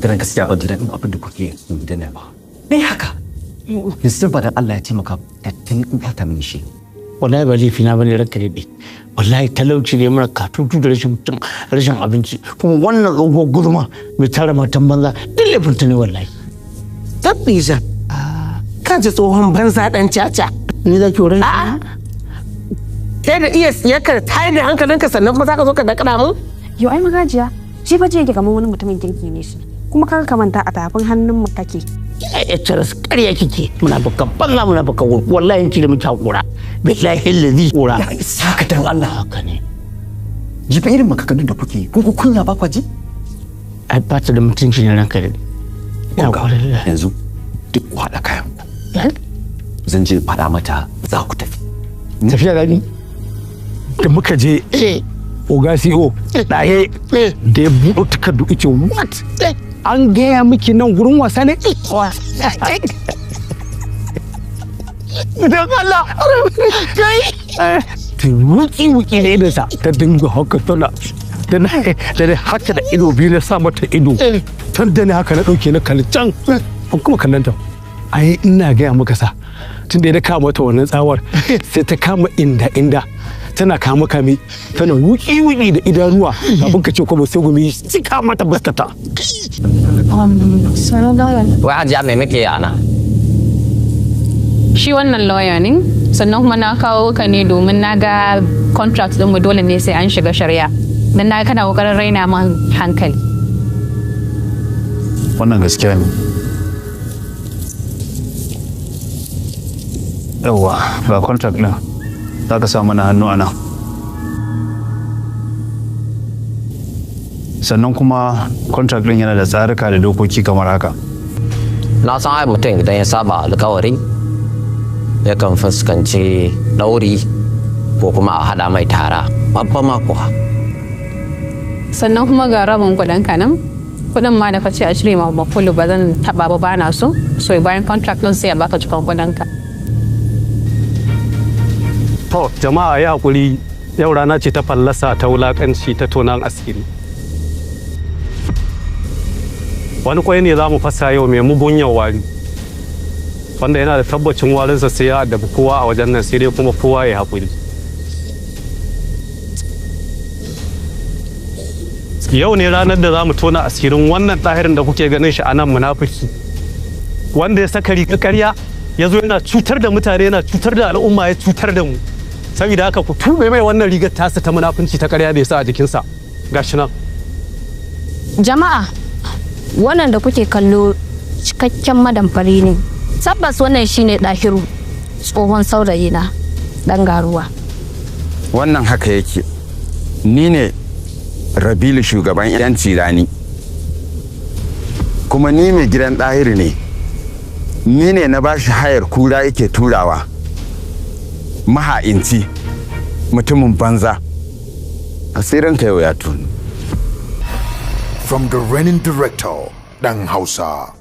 Daren gaskiya ban ji daɗin abin da kuke yi da ba. Me haka? Yanzu ba dan Allah ya taimaka da tun in fata mini shi. Wallahi ba laifi na bane, ranka daɗe. Wallahi talauci ne mara katutu da rashin abinci, kuma wannan tsohuwar guduma mai tara matan banza duk laifin ta ne wallahi. Tabbija. Ka ji tsohon banza dan caca. Ni za ki wurin? A'a. Kai da iya siyarka da tayar da hankalinka, sannan kuma za ka zo ka dakara mun? Yo ai magajiya, shi fa yake kamar wani mutumin kirki ne shi. Kuma kar ka manta a tafin hannun mu kake. Ya cire ƙarya kike, muna baka banza, muna baka, wallahi in cire miki hakura. Billahi allazi kura. Ya isa ka dan Allah. Haka ne. Ji fa irin maganganun da kuke yi. Kun ku kunya ba kwa ji? Ai ba ta da mutunci ne, ranka daɗe. Yanzu duk ku haɗa kayan ku. Zan je faɗa mata za ku tafi. Tafiya gani? Da muka je oga CO ɗaye da ya buɗo takardu ice, "What? An gaya miki nan gurin wasa ne?" Don Allah ta wuki wuki da idonsa, ta dinga haka, tana da na da haka da ido biyu na sa mata ido tun da ne haka na ɗauke na kalli can ban kuma kallon ta. Ai ina gaya maka sa tun da ya kama mata wannan tsawar, sai ta kama inda inda tana kama kame, tana wuki wuki da idanuwa, kafin ka ce kuma sai gumi cika mata fuskata. Wai Hajiya, me muke yi a nan? Shi wannan lawyer ne, sannan kuma na kawo ka ne domin na ga contract ɗinmu dole ne sai an shiga shari'a. Don na ga kana kokarin raina man hankali. Wannan gaskiya ne. Yawwa, ga contract ɗin. Za ka sa mana hannu a nan. Sannan kuma contract ɗin yana da tsarika da dokoki kamar haka. Na san ai mutum idan ya saba alkawari yakan fuskanci ɗauri ko kuma a haɗa mai tara babba ma kuwa. Sannan kuma ga rabin kuɗin ka nan. Kuɗin ma da ka ce a cire ma makulu ba zan taɓa ba, bana so. So bayan contract ɗin sai a baka cikon kuɗin ka. To jama'a, ya hakuri, yau rana ce ta fallasa, ta wulakanci, ta tonan asiri. Wani kwai ne za mu fasa yau mai mugunyan wari, wanda yana da tabbacin warinsa sai ya addabi kowa a wajen nan, sai dai kuma kowa ya haƙuri. Yau ne ranar da za mu tona asirin wannan ɗahirin da kuke ganin shi a nan, munafiki, wanda ya saka rigar ƙarya ya zo yana cutar da mutane, yana cutar da al'umma, ya cutar da mu. Saboda haka ku tube mai wannan rigar tasa ta munafunci ta ƙarya da ya sa a jikinsa. Gashi nan. Jama'a, wannan da kuke kallo cikakken madamfari ne. Tabbas wannan shine Ɗahiru, tsohon saurayi na ɗan garuwa. Wannan haka yake. Ni ne Rabilu, shugaban 'yan cirani, kuma ni mai gidan Ɗahiru ne. Ni ne na bashi hayar kura yake turawa. Maha'inci, mutumin banza, asirinka yau ya tunu. From the reigning director, Dan Hausa.